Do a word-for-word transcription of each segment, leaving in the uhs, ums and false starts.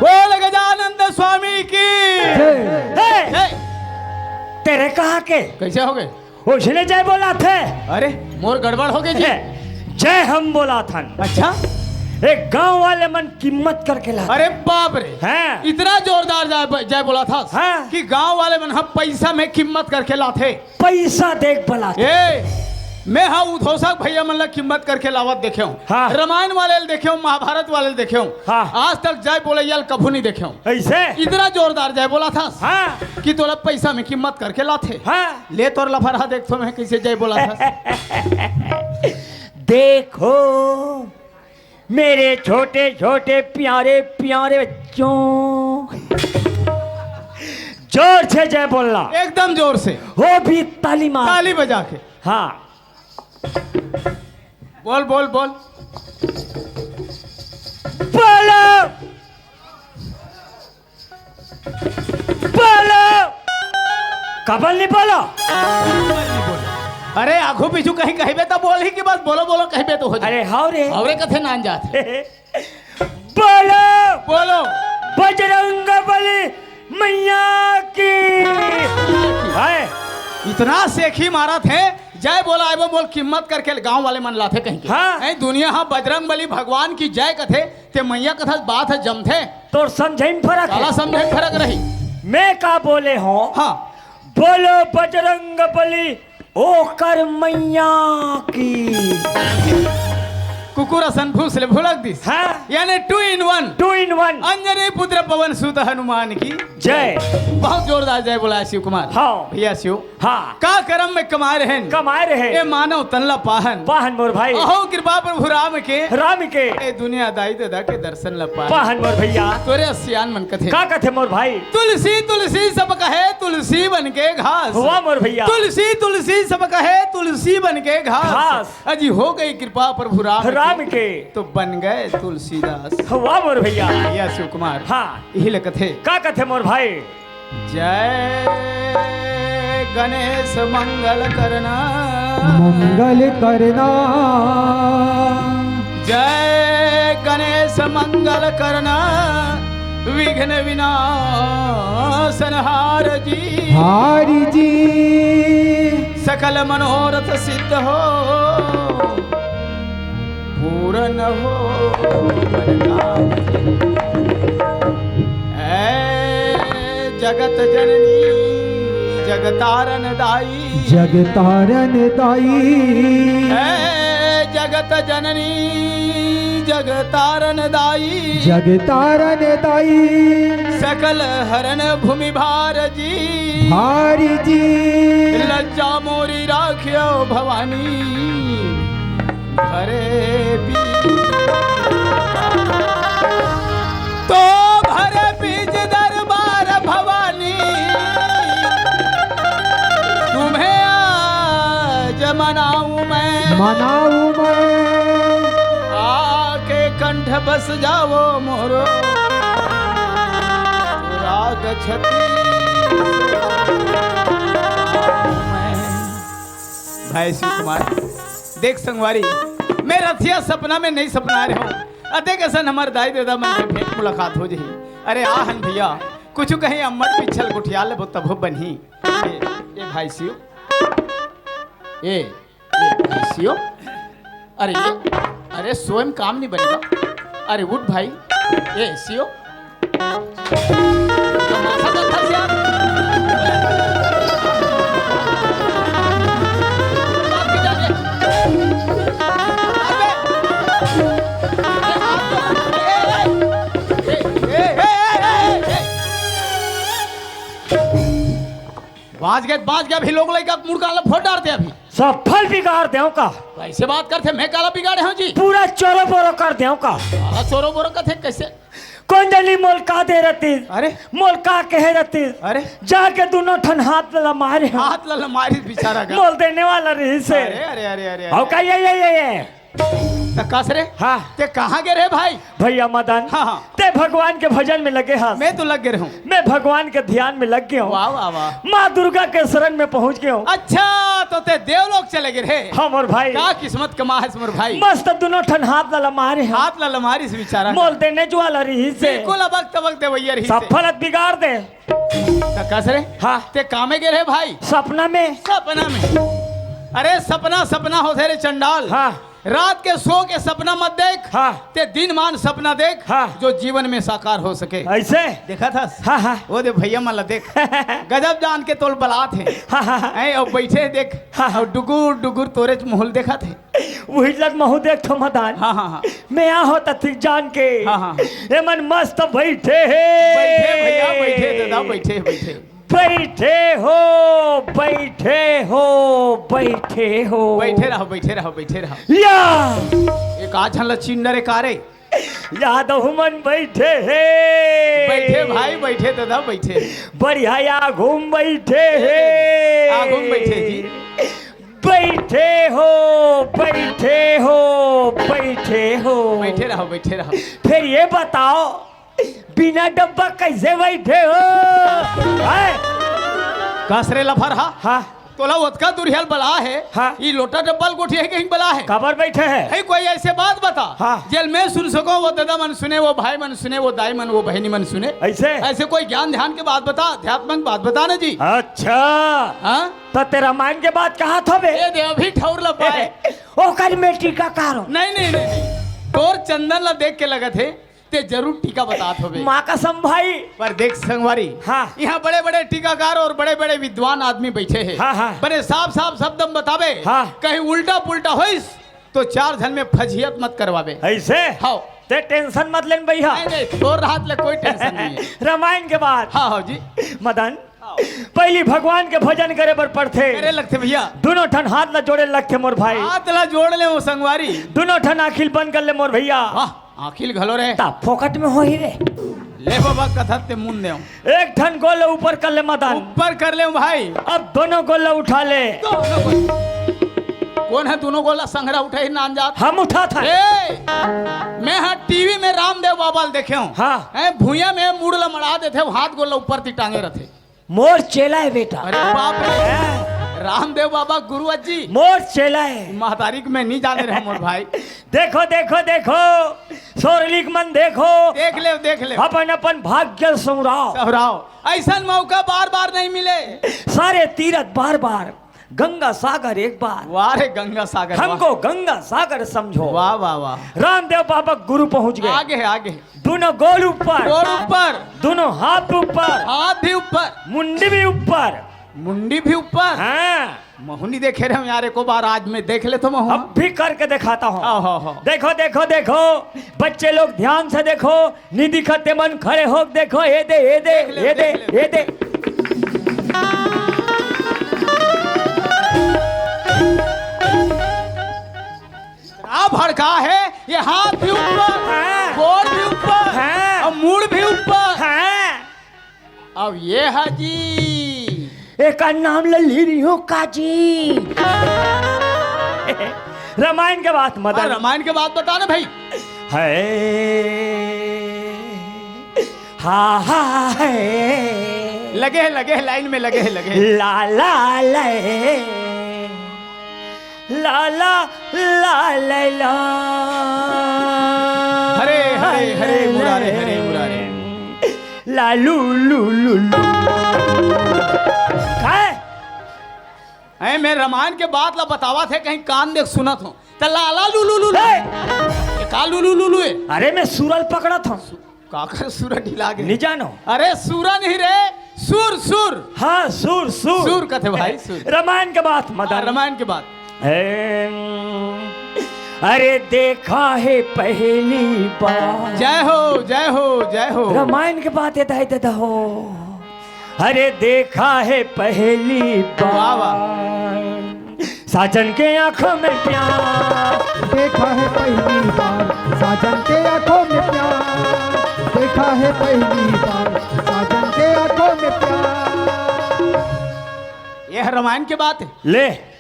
बोल गजानंद स्वामी की। जय। हे! हे! तेरे कहाँ के? कैसे हो गए? उसने जय बोला थे। अरे, मोर गड़बड़ हो गई जी। हे, जय हम बोला था। अच्छा? एक गांव वाले मन किम्मत करके ला। अरे बाप रे। हाँ। इतना जोरदार जय, जय बोला था हाँ। कि गांव वाले मन हम पैसा में किम्मत करके लाथे। पैसा देख बला। ए, मैं हा उधोसक भैया मन ला किम्मत करके लावत देखे हूँ। हाँ। रामायण वाले ल देखे हूँ, महाभारत वाले ल देखे हूँ। हाँ। आज तक जय बोलैया ल कभू नहीं देखे हूँ। ऐसे? इतना जोरदार जय बोला था हाँ। कि तोला पैसा में किम्मत करके लाथे। हाँ। ले तोर लफरहा देख तो मैं कैसे जय बोला था। देखो मेरे छोटे छोटे प्यारे प्यारे बच्चों, जोर से जय बोलना। एकदम जोर से। वो भी ताली मार। ताली बजा के। हाँ। बोल, बोल, बोल। बोलो। बोलो। कबल नहीं बोलो। अरे, आघू पीछू कहीं कहिबे तो बोल ही कि बस बोलो, बोलो कहिबे तो हो जाए। अरे, हाव रे। हाव रे कथे नान जात। बोलो। बोलो। बजरंग बली मैया की। हाय। इतना सेखी मारत हे, जय बोला, आइबो मोल किम्मत करके गांव वाले मन लाथे कहीं के। हाँ। ए, दुनिया हा बजरंग बली भगवान की जय कथे, ते मैया कथा बात हे जमथे। तोर समझे में फरक हे। काला समझे में फरक रही। मैं का बोले हों? हाँ। बोलो बजरंग बली ओकर मैया की। कुकुर असन फूस ले भुलक दिस। हाँ। यानी two in one। Two in one। Anjani पुत्र पवन सुत हनुमान की जय। बहुत जोरदार जय बोला शिव कुमार। हाँ। भैया शिव। हाँ। का करम में कमाए रहेन। कमाए रहे। ए मानव तन ला पाहन। पाहन मोर भाई। अहो कृपा प्रभु राम के। राम के। ए दुनिया दाई ददा के दर्शन ला पाहन। पाहन मोर भैया। तोरे सियान मन कथे। का कथे मोर भाई? तुलसी तुलसी सब कहे तुलसी बन के घास। वाह मोर भैया। तुलसी तुलसी सब कहे तुलसी बन के घास। घास। अजी हो गई कृपा प्रभु राम राम के। के। तो बन गए तुलसीदास। वाह मोर भैया। भैया शिव कुमार। हाँ। यही ले कथे। का कथे मोर भाई? जय गणेश मंगल करना। मंगल करना। जय गणेश मंगल करना, विघ्न विनाशनहार जी। हारी जी। सकल मनोरथ सिद्ध हो, पूर्ण हो मन कामना। ऐ जगत जननी जगतारन दाई। जगतारन दाई। ए जगत जननी जगतारन दाई। जगतारन दाई। सकल हरन भूमि भार जी। भारी जी। लज्जा मोरी राखियो भवानी। भरे बीच तो भरे बीच दरबार भवानी, तुम्हें आज मनाऊं मैं। मनाऊं मैं। आके कंठ बस जाओ मोरो राग छत्तीस। भाई शिव कुमार, देख संगवारी, मैं रथिया सपना में नहीं सपना रहे हूँ। अ देख असन हमर दाई ददा मन के भेंट मुलाकात हो जही। अरे आहन भैया, कुछ कहीं अम्मट पिछल गुठिया लेबो तभो बनही। ए, ए भाई सियो, ए, ए भाई सियो, अरे ये, अरे सोए म काम नहीं बनेगा। अरे उठ भाई, ए सियो, तमाशा तो था यार। बाज गए, बाज गए, अभी लोग लइका मुड़ काला फोड़ डारते अभी। सब फल बिगाड़ देव का। कैसे बात करते, मैं काला बिगाड़े हूँ जी? पूरा चोरो बोरो कर देव का। काला चोरो बोरो कथे, कैसे? कोन जनी मोल का दे रतिस? अरे। मोल का कहे रतिस? अरे। जाके दुनों ठन हाथ ला मारे हूँ। हाथ ला मारिस बेचारा का। मोल देने वाला रहिसे। अरे, अरे, अरे, अरे, अरे। का ये, ये, ये, ये? त कस रे? हाँ। ते कहाँ गे रहे भाई? भैया मदन, हाँ, हाँ। ते भगवान के भजन में लगे हस। मैं तो लग गे रहूं। मैं भगवान के ध्यान में लग गया हूँ। वाह, वाह, वाह। माँ दुर्गा के शरण में पहुँच गया हूँ। अच्छा, तो ते देवलोक चले गे रहे। हाँ मोर भाई। का किस्मत कमा है मोर भाई। मस्त दुनों ठन हाथ ला लमारे हैं। हाथ ला लमारिस बेचारा। मोल देने ज्वाला रहिसे। बिल्कुल अबक तबक देवैया रहिसे। सब फलत बिगाड़ दे। त कस रे? हाँ। ते कामे गे रहे भाई? सपना में। सपना में। अरे सपना सपना होथे रे चंडाल। हाँ। रात के सो के सपना मत देख। हाँ। ते दिन मान सपना देख, हाँ। जो जीवन में साकार हो सके। ऐसे? देखा था? हाँ, हाँ। वो दे भैया मन ला देख। गजब जान के तोल बलात हे। हाँ, हाँ, हाँ। ऐ, अब बैठे हे देख। हाँ, हाँ। अब डुगुर डुगुर तोरे च मोहल देखा थे। वही लग महू देख थो मदान। हाँ, हाँ, हाँ। मैं आ होता ठीक जान के। हाँ, हाँ। ए मन मस्त बैठे हे। बैठे भैया, बैठे दादा, बैठे, बैठे। बैठे हो, बैठे हो, बैठे हो। बैठे रहो, बैठे रहो, बैठे रहो। या। एक आछन ला चिन्ह रे कारे। यादव मन बैठे हे। बैठे भाई, बैठे दादा, बैठे। बढ़िया या घूम बैठे हे। आ घूम बैठे जी। बैठे हो, बैठे हो, बैठे हो। बैठे रहो, बैठे रहो। फिर ये बताओ, बिना डब्बा कैसे बैठे हो? हैं? कस रे लफर हा? हाँ। तोला ओतका दुरिहल बला हे। हाँ। ई लोटा डब्बा ल गोठिया कहीं बला हे। काबर बैठे हे? हे कोई ऐसे बात बता। हाँ। जेल मैं सुन सको, वो दादा मन सुने, वो भाई मन सुने, वो दाई मन, वो बहिनी मन सुने। ऐसे? ऐसे कोई ज्ञान ध्यान के बात बता, अध्यात्म के बात बता ना जी। अच्छा। हाँ? त ते रामायण के बात कहा था बे? ए दे, अभी ठौर ला पाए। ओकर में टीकाकार हो। नहीं, नहीं, नहीं, नहीं। तोर चंदन ला देख के लगत हे, ते जरूर टीका बतात होबे। माँ कसम भाई। पर देख संगवारी, हाँ। यहाँ बड़े-बड़े टीकाकार और बड़े-बड़े विद्वान आदमी बैठे हे। हाँ, हाँ। बड़े साफ-साफ शब्द में बताबे, हाँ। कहीं उल्टा पुल्टा होइस, तो चार झन में फजीहत मत करवाबे। ऐसे? हाँ। ते tension मत लेन भैया। नहीं, नहीं, तोर राहत ले कोई tension नहीं है। रामायण के बाद। हाँ, हाँ जी। मदन, हाँ। पहली भगवान के भजन करे बर पड़थे। करे लगथे भैया। दुनों ठन हाथ ला जोड़े लगथे मोर भाई। हाथ ला जोड़ ले वो संगवारी। दुनों ठन आँखी ल बंद कर ले मोर भैया। वाह, आँखी ल घलो रे। ता फोकट में होही रे। ले बाबा कथत ते मुन देव। एक ठन गोल ला ऊपर कर ले मदन। ऊपर कर ले भाई। अब दोनों गोल ला उठा ले। दोनों गोल। कोन हे दोनों गोल ला संघरा उठाही नान जात? हम उठात हन। ए, मैं हा टीवी में रामदेव बाबा ल देखे हूँ। हाँ। हैं, भुइयां में मुड़ ला मड़ा देथे, हाथ गोल ला ऊपर ती टांगे रथे। मोर चेला हे बेटा। अरे बाप रे। हैं? रामदेव बाबा गुरु अज्जी। मोर चेला हे। महतारी के मैं नहीं जाने रहे मोर भाई। देखो, देखो, देखो, सोरलिक मन देखो। देख ले, देख ले। अपन अपन भाग्य संवराव। संवराव। ऐसन मौका बार बार नहीं मिले। सारे तीरथ बार बार, गंगा सागर एक बार। वाह रे गंगा सागर, वाह। हमको गंगा सागर समझो। वाह, वाह, वाह। रामदेव बाबा गुरु पहुंच गए। आगे है, आगे है। दोनों गोल ऊपर। गोल ऊपर। दोनों हाथ ऊपर। हाथ भी ऊपर। मुंडी भी ऊपर। मुंडी भी ऊपर? हाँ। महू नहीं देखे रहे यार, एको बार आज मैं देख लेता हूँ महू। अब भी करके दिखाता हूँ। हाँ, हाँ, हाँ। देखो, देखो, देखो, बच्चे लोग ध्यान से देखो, नहीं दिखते मन खड़े हो, देखो, ये दे, ये दे, देख ले, ये दे, देख ले। ये दे। इतना भड़का है, ये हाथ भी ऊपर, हाँ। गोड़ भी ऊपर, हाँ। और मूड़ भी ऊपर। हाँ। अब ये है जी। एकर नाम ले ली रही हो काजी। रामायण के बात मदन। हाँ, रामायण के बात बता ना भाई। है। हा, हा, है। लगे हैं, लगे हैं, लाइन में लगे हैं, लगे हैं। ला, ला, ले। ला, ला, ला, ले, ला। हरे, हरे, हरे मुरारे, हरे मुरारे। ला, लू, लू, लू, लू। काय? ऐ, मैं रामायण के बात ला बतावत हे, कहीं कान देख सुनत हो। त ला, ला, लू, लू, लू, लू। हे! ये का लू, लू, लू, लू है? अरे, मैं सुरल पकड़त हूँ। काकर सूरा ढिला गे? नहीं जानो। अरे सूरा नहीं रे, सुर, सुर। हाँ, सुर, सुर। सुर कथे भाई, सुर। रामायण के बात, मदन। हाँ, रामायण के बात। एम, अरे देखा है पहली बार। जय हो, जय हो, जय हो। रामायण के बात ये दाई दादा हो। अरे देखा है पहली बार। वाह, वाह। साजन के आंखों में प्यार। देखा है पहली बार साजन के आंखों में प्यार। देखा है पहली बार साजन के आंखों में प्यार। ये है रामायण की बात है। ले,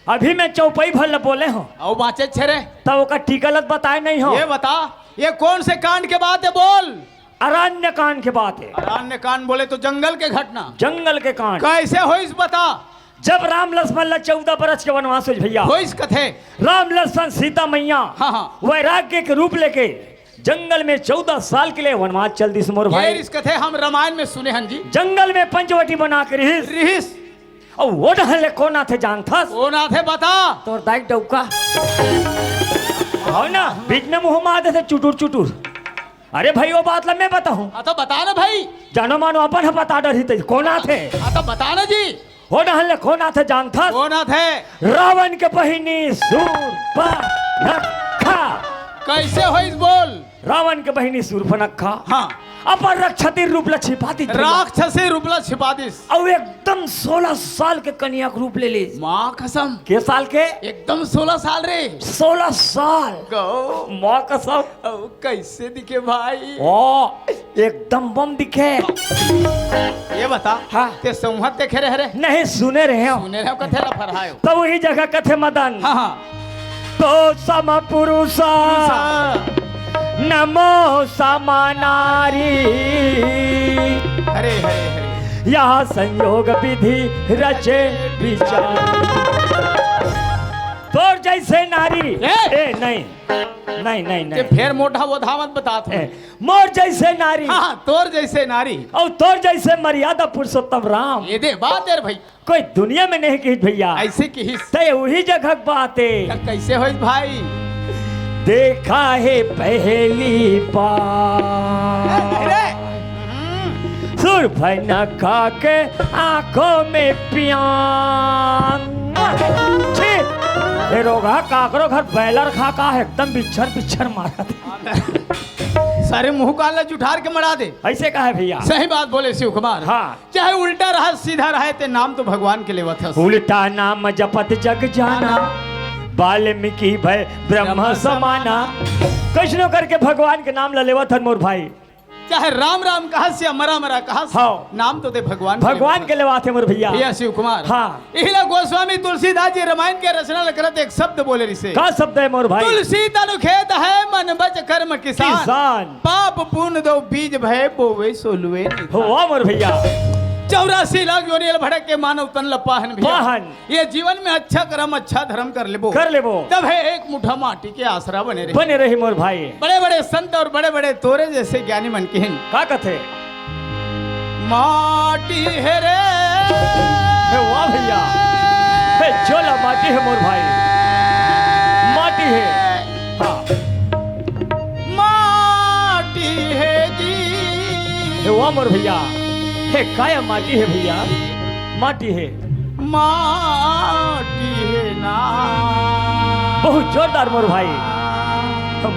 अभी मैं चौपाई भर ल बोले हूँ। अउ बाँचे छे रे। तब ओकर टीका लत बताए नहीं हो। ये बता, ये कौन से कांड के बात है, बोल। अरण्य कांड के बात है। अरण्य कांड बोले तो जंगल के घटना। जंगल के कांड। कैसे होइस बता। जब राम लक्ष्मण ला चौदह बरस के वनवास होइस भैया। होइस कथे। राम लक्ष्मण सीता मैया हाँ, हाँ। वैराग्य के रूप लेके जंगल में चौदह साल के लिए वनवास चल दिस मोर भाई। ये रिस कथे हम रामायण में सुने हन जी। जंगल में पंचवटी बना के रिहिस। रिहिस। अउ वो डहर ले कोन आथे जानथस? कोन आथे बता। तोर दाई डौका। हो ना, बीच में मुँह मार देथे चुटुर चुटुर। अरे भाई, वो बात ला मैं बताहूँ। हाँ, तो बता ना भाई। जानो मानो अपन ह बता डरही ते, कोन आथे? हाँ, तो बता ना जी। वो डहर ले कोन आथे जानथस? कोन आथे? रावण के बहिनी सूर्पनखा। कैसे होइस बोल? रावण के बहिनी सूर्पनखा हाँ। अपन राक्षसी रूप ला छिपा दिस। राक्षसी रूप ला छिपा दिस। अउ एकदम सोलह साल के कन्या के रूप ले लिस। माँ कसम। के साल के? एकदम सोलह साल रे। सोलह साल। गो। माँ कसम। अउ कैसे दिखे भाई? ओ, एकदम बम दिखे। ये बता, हाँ। ते संवत देखे रहे रे? नहीं, सुने रहे हो। सुने रहे हो, कथे ला फरहायो। तब वही जगह कथे मदन। हाँ, हाँ। तो सम पुरुष हाँ। नमो सम नारी। हरे, हरे, हरे। यह संयोग विधि रचे विचार। तोर जैसे नारी। ए! ए, नहीं। नहीं, नहीं, ते नहीं। फेर मोटा वो धावत बतात हो। ए, मोर जैसे नारी। हाँ, तोर जैसे नारी। अउ तोर जैसे मर्यादा पुरुषोत्तम राम। ये दे बात यार भाई। कोई दुनिया में नहीं किहिस भैया। ऐसे किहिस। ते वही जगह के बात है। त कैसे होइस भाई? देखा है पहली बार। अरे, हम्म। सूर्पनखा के आंखों में प्यार। छी, ये रोगहा काकरो घर बैलर खा का एकदम बिच्छर बिच्छर मारत हे। सारे मुंह कान ला जुठार के मड़ा दे। ऐसे कहा है भैया। सही बात बोले शिव कुमार। हाँ। चाहे उल्टा रहा, सीधा रहा, ते नाम तो भगवान के लेवत हस। उल्टा नाम जपत जग जाना, वाल्मीकि भए ब्रह्म समाना। कैसनो करके भगवान के नाम ला लेवत हन मोर भाई। चाहे राम राम कहस या मरा मरा कहस, हाँ। नाम तो ते भगवान के भगवान लेवत के हस। लेवाथे मोर भैया। भैया शिव कुमार। हाँ। इहिला गोस्वामी तुलसीदास जी रामायण के रचना ल करत एक शब्द बोले रिसे। का शब्द है मोर भाई? तुलसी तनु खेत है, मन बच कर्म किसान। किसान। पाप पुण्य दो बीज भए, बोवे सो लुए निधान। हो, वाह मोर भैया। चौरासी लाख योनि ल भटक के मानव तन ल पाहन भैया। पाहन। ये जीवन में अच्छा कर्म, अच्छा धर्म कर लेबो। कर लेबो। तब है एक मुठा माटी के आसरा बने रही। बने रही मोर भाई। बड़े-बड़े संत और बड़े-बड़े तोरे जैसे ज्ञानी मन किहिन। का कथे? माटी हे रे। हे वाह भैया। हे झोला माटी हे मोर भाई। माटी हे। हाँ। माटी हे जी। हे वाह मोर भैया। हे काया माटी हे भैया। माटी हे। माटी हे ना। बहुत जोरदार मोर भाई।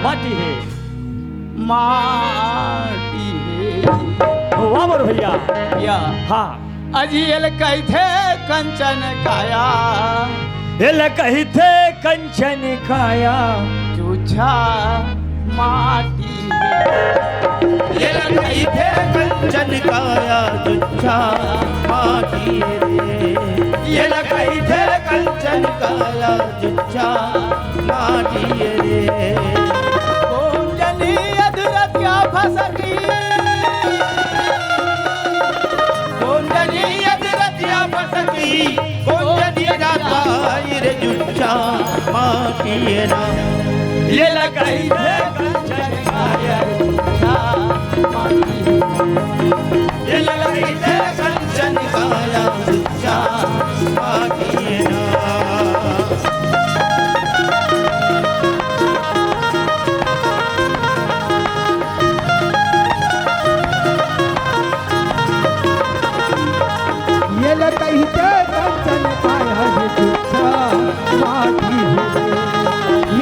माटी हे। माटी हे। वाह मोर भैया। या। हाँ। अजी एल कहिथे कंचन काया। एल कहिथे कंचन काया। जुच्छा माटी। एला कहिथे कंचन काया जुच्छा माटी रे। एला कहिथे कंचन काया जुच्छा माटी रे। कोन जनी अधरतिया फसकी। कोन जनी अधरतिया फसकी। कोन जनी राताई रे जुच्छा माटी रे। एला कहिथे कंचन काया जुच्छा माटी। एला कहिथे कंचन काया जुच्छा माटी रे। एला कहिथे कंचन काया जुच्छा माटी हे।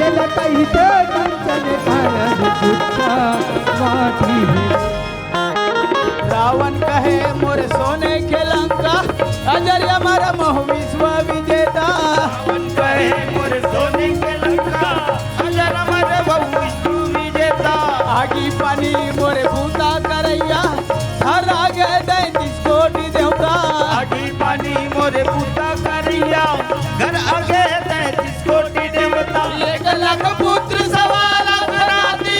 एला कहिथे कंचन काया जुच्छा माटी हे। रावण कहे मोर सोने के लंका, अजर अमर महु विश्व विजेता। रावण कहे मोर सोने के लंका, अजर अमर महु विश्व विजेता। आगी पानी मोर बूता करैया, घर आगे तैंतीस कोटि देवता। आगी पानी मोर बूता करैया, घर आगे तैंतीस कोटि देवता। एक लाख पुत्र सवा लाख नाती।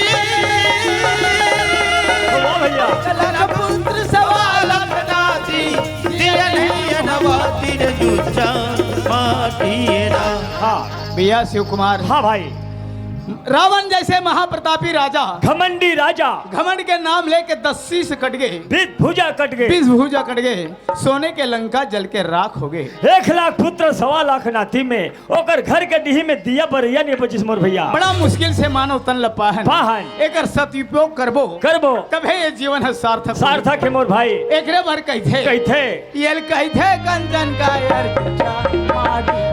वाह भैया। एक लाख पुत्र सवा लाख नाती। दिया नहीं अनवाती रे जुच्छा माटी रे। हाँ। भैया शिव कुमार। हाँ भाई। रावण जैसे महाप्रतापी राजा, घमंडी राजा। घमंड के नाम लेके दस शीश कट गए। बीस भुजा कट गए। बीस भुजा कट गए। सोने के लंका जल के राख हो गए। एक लाख पुत्र सवा लाख नाती में ओकर घर के डीही में दिया बरैया नहीं बचिस मोर भैया। बड़ा मुश्किल से मानव तन ल पाहन। पाहन। एकर सदुपयोग करबो। करबो। तभे ये जीवन ह सार्थक होही। सार्थक हे मोर भाई। एकरे बर कहिथे। कहिथे। एल कहिथे कंचन काया जुच्छा माटी।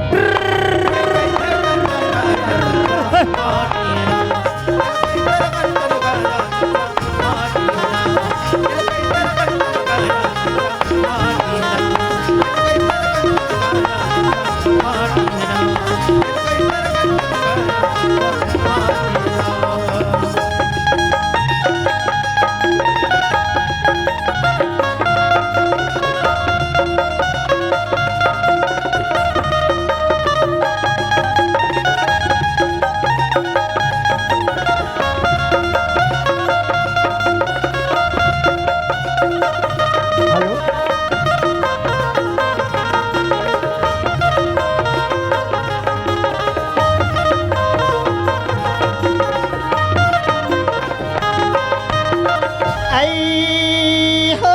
आई हो।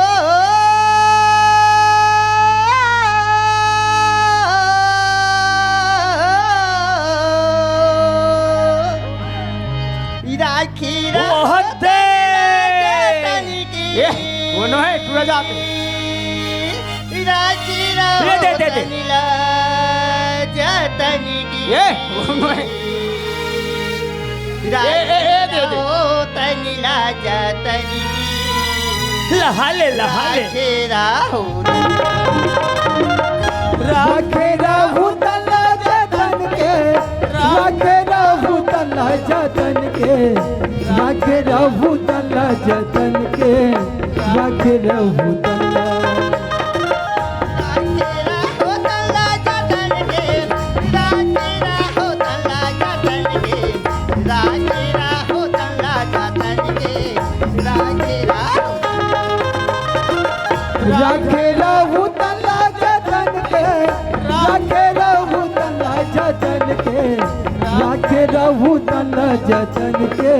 राखी वो हत्ते। ए, वो नो है, टूरा जाते। राखी ये दे, दे, दे। जतन की। ए, वो नो है। ए, ए, ए, दे, दे। तनिला जतन की। लहा ले, लहा ले। राखे राहु। राखे राहु तन जतन के। राखे राहु तन जतन के। राखे राहु तन जतन के। राखे राहु तन। राखे राहु तन जतन के। राखे राहु तन जतन के। राखे राहु तन जतन के।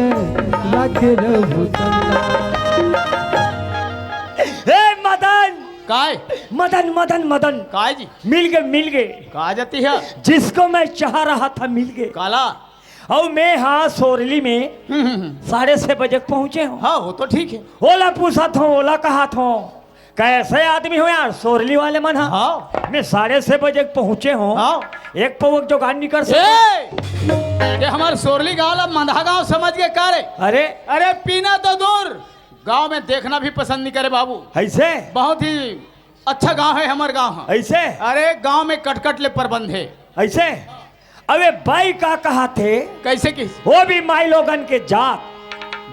राखे राहु तन। हे मदन। काय? मदन, मदन, मदन। काय जी? मिल गए, मिल गए। कहा जाती है? जिसको मैं चाह रहा था, मिल गए। काला? अउ मैं हाँ सोरली में हम्म, हम्म, हम्म। साढ़े छह बजे पहुंचे हूँ। हाँ, वो तो ठीक है। ओला पूछा था, ओला कहा था। कैसे आदमी हो यार, सोरली वाले मन ह? हाँ। मैं साढ़े छह बजे पहुंचे हूँ। हाँ। एक पौवा के जुगाड़ नहीं कर सके। ए! ये हमार सोरली गांव ला मंदहा गांव समझ के का रे? अरे। अरे, पीना तो दूर, गांव में देखना भी पसंद नहीं करे बाबू। ऐसे? बहुत ही अच्छा गांव है हमार गांव ह। ऐसे? अरे, गांव में कटकट ले प्रबंध है। ऐसे? अबे बाई का कहा थे? कैसे की? वो भी माई लोगन के जात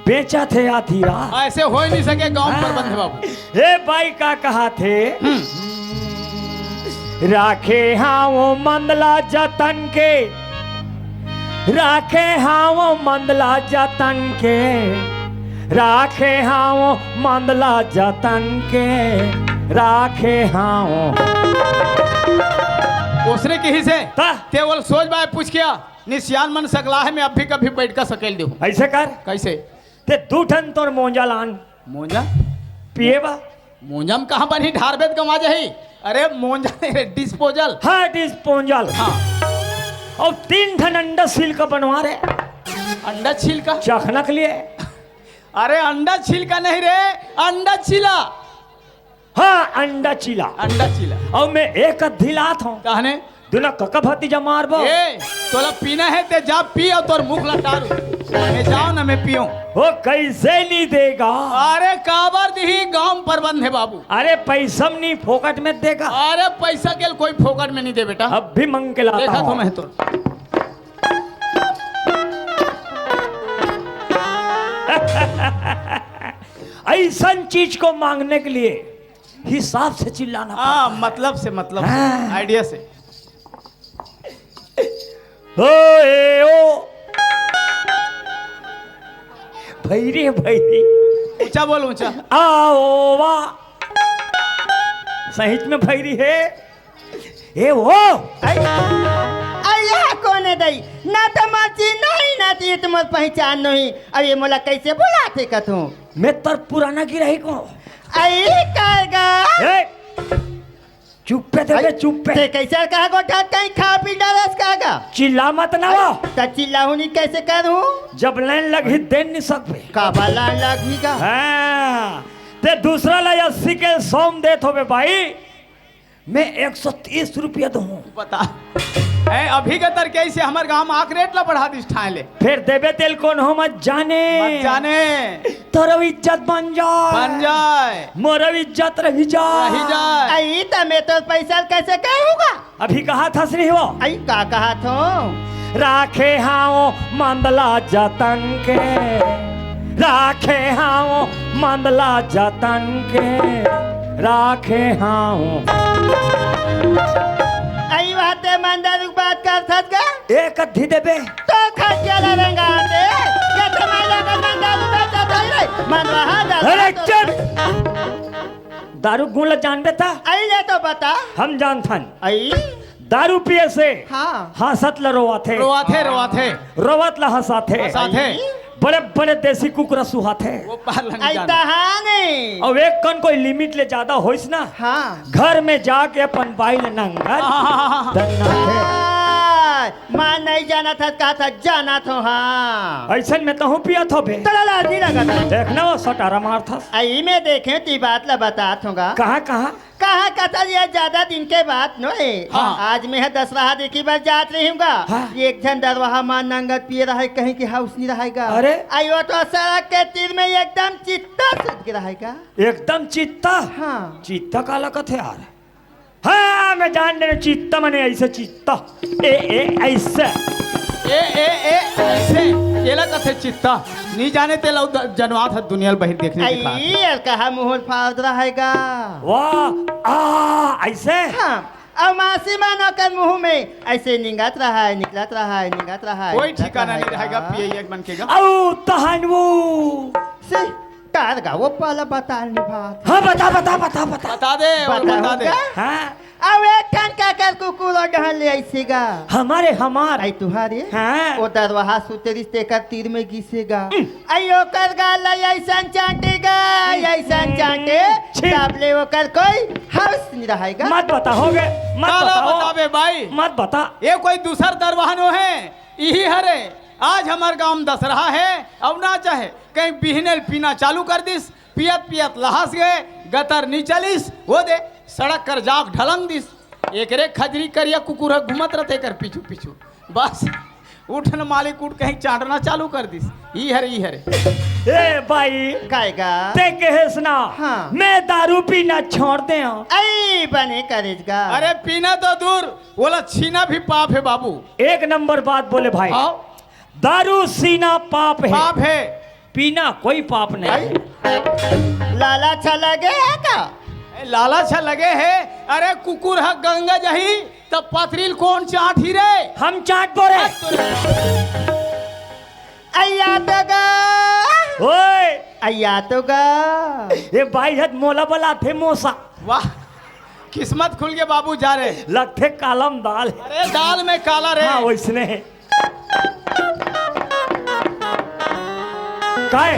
बेचा थे आधी रात। ऐसे हो ही नहीं सके गांव में हाँ। प्रबंध बाबू। ए बाई का कहा थे? हम्म। राखे हाँ वो मंदला जतन के, राखे हाँ वो मंदला जतन के, राखे हाँ वो मंदला जतन के, राखे हाँ वो। ओसने किही से? ता? ते बोल सोच बाय पूछ किया, निसियान मन सकला है, मैं अभी कभी बैठ का सकेल दूँ। ऐसे कर। कैसे? ते दू ठन तोर मोंजा लान। मोंजा? पिए बा। मोंजा में कहाँ बनी, ढार बेद गंवा जाही। अरे मोंजा नहीं रे, डिस्पोजल। हाँ, डिस्पोजल। हाँ। और तीन ठन अंडा छील का बनवा रे। अंडा छील का? चखना के लिए। अरे अंडा छील का नहीं रे, अंडा चीला। हाँ, अंडा चीला। अंडा चीला। और मैं एक अद्धी लात हूँ। कहने? दुना कका भतीजा मारबो। ए, तोला पीना है ते जा पी और तोर मुख ला टारू। मैं जाओ ना, मैं पीऊं। वो कैसे नहीं देगा? अरे काबर दिही, गांव प्रबंध है बाबू। अरे पैसा में नहीं, फोकट में देगा। अरे पैसा के कोई फोकट में नहीं दे बेटा। अब भी मंग के लाता देखा तो हूँ। मैं तो। ऐसन चीज को मांगने के लिए हिसाब से चिल्लाना पड़ता हाँ, है। मतलब से, मतलब से, हाँ। आइडिया से। ओ, ए, ओ। भैरी, भैरी। ऊंचा बोल, ऊंचा। आओ, वाह। सहिच में भैरी हे। ए, ओ। आई, आई, या कोन हे दई? ना तो मोर चिन्हा ही ना तो ये तो मोर पहचान नहीं। अब ये मोला कैसे बुलाथे कथूं? मैं तोर पुराना गिराही को। आई, कायगा? ए, चुप्पे थे बे, आई, चुप्पे। ते कैसे कहा गोठा कहीं खा पी डालस कायगा? चिल्ला मत ना वो। आई, त चिल्लाहूं नहीं कैसे करूं? जब लाइन लगही देन नहीं सकबे। काबर लाइन लगही गा? हाँ, ते दूसरा ला अस्सी के सौ में देत होबे भाई, मैं एक सौ तीस रुपया दूं। बता। ए, अभी के तरह कैसे हमर गांव में आख रेट ला बढ़ा दिस ठाए ले। फिर देबे तेल कोनो मत जाने। मत जाने। तोरो इज्जत बन जाए। बन जाए। मोरो इज्जत रही जाए। रही जाए। आई त मैं तो पैसा कैसे कहूंगा? अभी कहा था श्री हो? आई का कहा थो? राखे हाओ मंदला जतन के, राखे हाओ मंदला जतन के, राखे हाओ। आई बाते मंदला बात कर थस का? एक अद्धी देबे। तो खटिया ला रेंगा दे, ये तो मैं लगा मंदला बात कर रे। मन रहा जा। अरे चुप। दारू गुण ल जानबे त? आई ले तो बता। हम जानथन। आई? दारू पिए से हाँ। हंसत ल रोवाथे। रोवाथे, रोवाथे। रोवत ल हंसाथे। हंसाथे। आई? बड़े बड़े देसी कुकरा सुहाथे। वो पालन आई जान। तहाने। अउ एक कन कोई लिमिट ले ज्यादा होइस ना, हाँ। घर में जाके अपन बाई ल नंगत हाँ। दन्नाथे। हाँ, मां नहीं जाना था, कहा था जाना थो, हाँ। ऐसन में तहूं पिया थो बे। तोला लाज नहीं लगा था। देखना वो सटारा मार था। आई मैं देखे ती बात ला बतात हूँ गा। कहाँ, कहाँ? कहाँ कथा ये ज्यादा दिन के बात नो हे। हाँ। आज मैं ह दशहरा देखी बर जात रही हूँ गा। हाँ। एक झन दरवाहा मां नंगत पिए रहे, कहीं के हाउस नहीं रहेगा। अरे। आई वो तो सड़क के तीर में एकदम चित्ता सुत के रहेगा। एकदम चित्ता? हाँ। चित्ता काला कथे यार? हाँ, मैं जान डरे चित्ता मने ऐसे चित्ता। ए, ए, ऐसे। ए, ए, ए, ऐसे। एला कथे चित्ता। नहीं जाने तेला उ द-, जनवात ह दुनिया ल बहिर देखने आई, दिखा। यार कहा मुंह फाड़ रहेगा। वाह, आ, ऐसे? हाँ, अब मासी मानो कर मुंह में ऐसे निंगत रहा है, निकलत रहा है, निंगत रहा है, कोई निकलत ठिकाना नहीं रहेगा। रहेगा, पिए एक मन के गा। औ तहन वो। से टार गा, वो पहला बता नहीं बात। हाँ, बता, बता, बता, बता। बता दे, वो बता बता दे। होगा? हाँ। अब एक ठन का कर कुकुर और डहन ले आइसेगा। हमारे, हमार। आई तुहारे? हाँ। वो दरवाहा सुते रिश्ते का तीर में घिसेगा। हम्म। आई ओकर गाल ला ऐसन चांटेगा, हम्म। ऐसन चांटे, छी। तब ले ओकर कोई हाउस नहीं रहेगा। मत बताओ गे, मत काला बताओ। बताबे भाई। मत बता। ये कोई दूसर दरवाहा नो है, इही हरे। आज हमर गांव में दशहरा है, अब ना चाहे कहीं बिहने ल पीना चालू कर दिस, पियत पियत लहस गे, गतर नी चलिस, वो दे सड़क कर जाक ढलंग दिस। एकरे खजरी करिया कुकुर ह घूमत रथे कर पीछू पीछू। बस उठन मालिक उठ कहीं चाटना चालू कर दिस। ई हरे, ई हरे। ए भाई, काय गा? ते कहेस ना, हाँ। मैं दारू पीना छोड़ दे हूँ। अई बने करेस गा। अरे पीना तो दूर, वोला छीना भी पाप हे बाबू। एक नंबर बात बोले भाई। हाँ। दारू सीना पाप हे। पाप हे। पीना कोई पाप नहीं। आई? लाला अच्छा लगे हे का? ए, लाला अच्छा लगे हे। अरे कुकुर ह गंगा जही, तब पथरील कोन चाटही रे? हम चाटबो रे। अइया तो गा। ओए। अइया तो गा। ए भाई हत मोला बलाथे मोसा। वाह, किस्मत खुल गे बाबू, जा रे। लगथे कालम दाल। अरे दाल में काला रे। हाँ, वैसने हे। काय?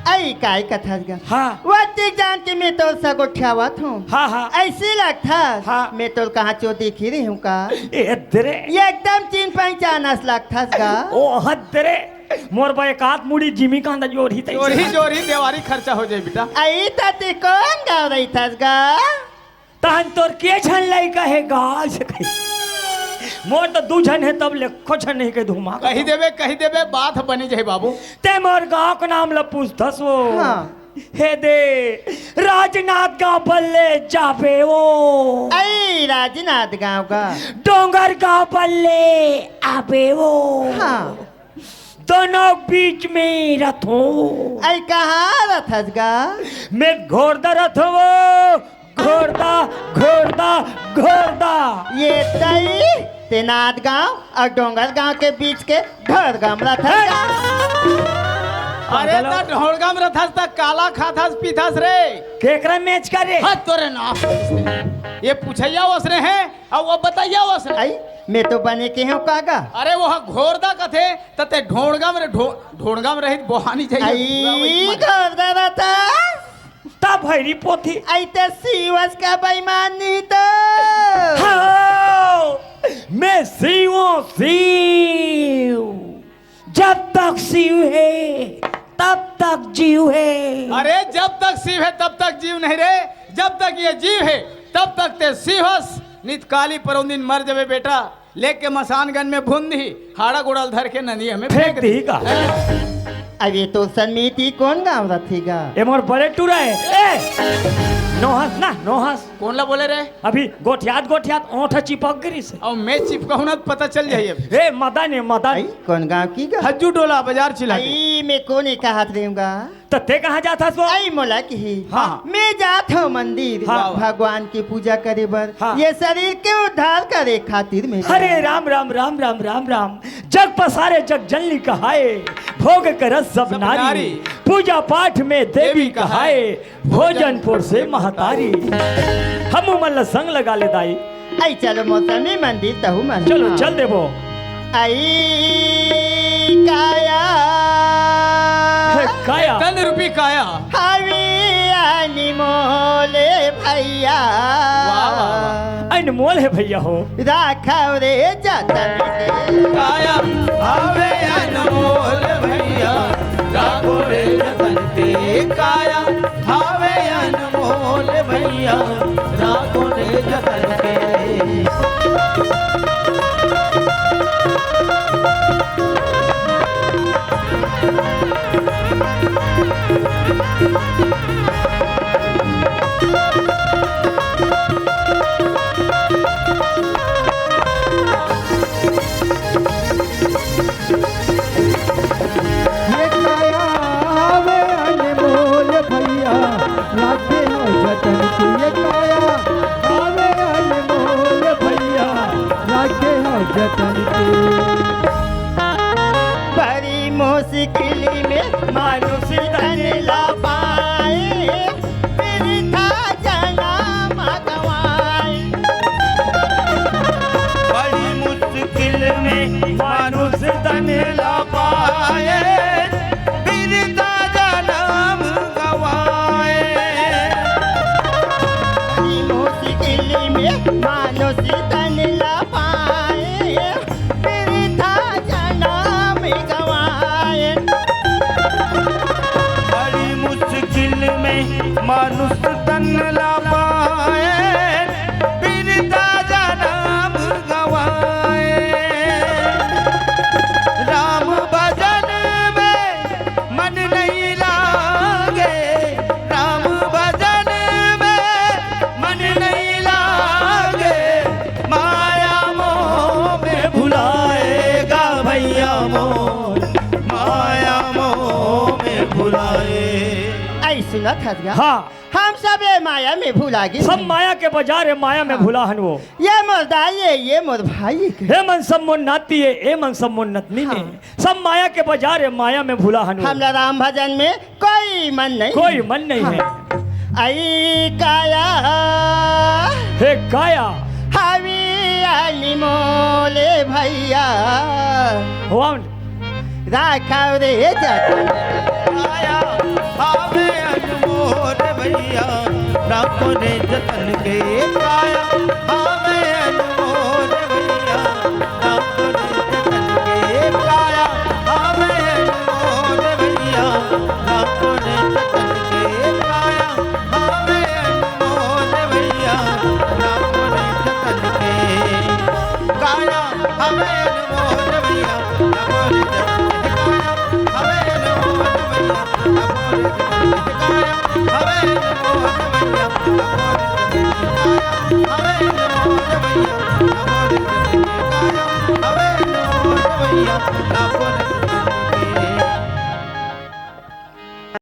अई काय कथस गा? हाँ। वत्ती जान के मैं तोर सगोठियावत हूँ। हाँ, हाँ। अइसे लगथस। हाँ। मैं तोर कहाँ चो देखी रही हूँ का? ए दरे। एकदम चिन पहिचानस लगथस गा। ओ हद दरे। मोर बर एक आध मुड़ी जिमी कांदा जोरही तइसे। जोरही, जोरही, देवारी खर्चा हो जाए बेटा। अई त ते कोन गाँव रहिथस गा? तहन तोर के झन लइका हे गा? से कही। मोर तो दू झन हे, तब ले एको झन नहीं के धुमा। कही देबे, कही देबे, बात ह बनी जाही बाबू। ते मोर गाँव के नाम ल पूछथस वो। हाँ। हे दे, राजनांदगांव बल्ले जाबे वो। अई राजनांदगांव का। डोंगरगांव बल्ले आबे वो। हाँ। दोनों बीच में रथो। अई कहाँ रथस गा? मैं घोरदा रथो वो, घोरदा, घोरदा, घोरदा। ये तई ते नांदगांव अउ डोंगरगांव के बीच के ढोरगांव रथस गा। अरे त ढोरगांव रथस त काला खाथस पीथस रे? केकरा मेच का रे? हद तोरे ना। ये पूछइया ओसने हे। अउ वो बताइया ओसने। अई, मैं तो बने के हूँ का गा? अरे वो ह घोरदा कथे, त ते ढोड़गा में रे, ढो-, ढोड़गा में रहित बोहानी जाइए, अई, पूरा वही मन। घोरदा रथस। त भैरी पोथी। अई ते सीवस का बेईमान नहीं तो। हाँ, मैं सीवो सीव। जब तक शिव हे, तब तक जीव हे। अरे, जब तक शिव हे, तब तक जीव नहीं रे। जब तक ये जीव हे, तब तक ते शिव हस। नित काली परौंदिन मर जबे बेटा, लेके मसान गन में भुन दिही, हाड़ा गोड़ल धर के नदिया में फेंक दिही का? अरे तो सनमीति कोन गाँव रथे गा? ए मोर बड़े टूरा हे। ए! नोहस ना, नोहस। कोन ला बोले रे? अभी गोठियात गोठियात ओंठ चिपक गिरिस हे। अउ मैं चिपकहूँ ना त पता चल जाही अभी। हे मदन, हे मदन। अई, कोन गाँव की गा? हज्जू डोला बाजार चिल्हा के। अई, मैं कोन ए कहत रेहेंव गा? त ते कहाँ जात हस वो? अई मोला किही। हाँ। मैं जात हूँ मंदिर, हाँ। भगवान के पूजा करे बर, हाँ। ये शरीर के उद्धार करे खातिर मैं हरे जात हूँ। राम, राम, राम, राम, राम, राम। जग पसारे जग जननी कहाए, भोग करत सब सब नारी। नारी। पूजा पाठ में देवी देवी कहाए, कहाए। भोजन पोर से महतारी। हम उमन ल संग लगा ले दाई। आई चलो मौसमी मंदिर तहु मन। चलो, हाँ। चल देबो। आई काया। हे काया। तन रूपी काया। हावी अनमोल भैया। वाह, वाह, वाह। अनमोल हे भैया हो। राखव रे जतन के। काया हावे अनमोल भैया, राखो रे जतन के। काया हावे अनमोल भैया, राखो रे जतन के। ये काया हावे अनमोल भैया, राखे हो जतन के। ये काया हावे अनमोल भैया, राखे हो जतन के। बड़ी मुश्किल में मानुष तन ला पाए, बिरथा जनम गवाए। बड़ी मुश्किल में मानुष तन ला पाए, बिरथा जनम गवाए। बड़ी मुश्किल में मानुष तन ला पाए, बिरथा जनम गवाए। न थरिया। हाँ। हम सब ये माया में भुला गे। सब माया के बाजार, ये माया में भुला हन वो। ये मोर दाई ये, ये मोर भाई के। हे मन सब मोर नाती ये, ए मन सब मोर नतनी ने। हाँ। सब माया के बाजार, ये माया में भुला हन वो। हमला राम भजन में कोई मन नहीं। कोई मन नहीं है। आई काया। हे काया। हावी आली मोले भैया। हो आवन। राखव रे जतन। काया हवे अनमोल भैया, राखो रे जतन के। काया हवे अनमोल भैया, राखो रे जतन के। काया हवे अनमोल भैया, राखो रे जतन के। काया हवे अनमोल भैया, राखो रे जतन के। काया हवे अनमोल भैया, राखो रे जतन के। काया हवे अनमोल भैया, राखो रे जतन के। काया हवे अनमोल भैया, राखो रे जतन के। काया हवे अनमोल भैया, राखो रे जतन के। काया हवे अनमोल भैया,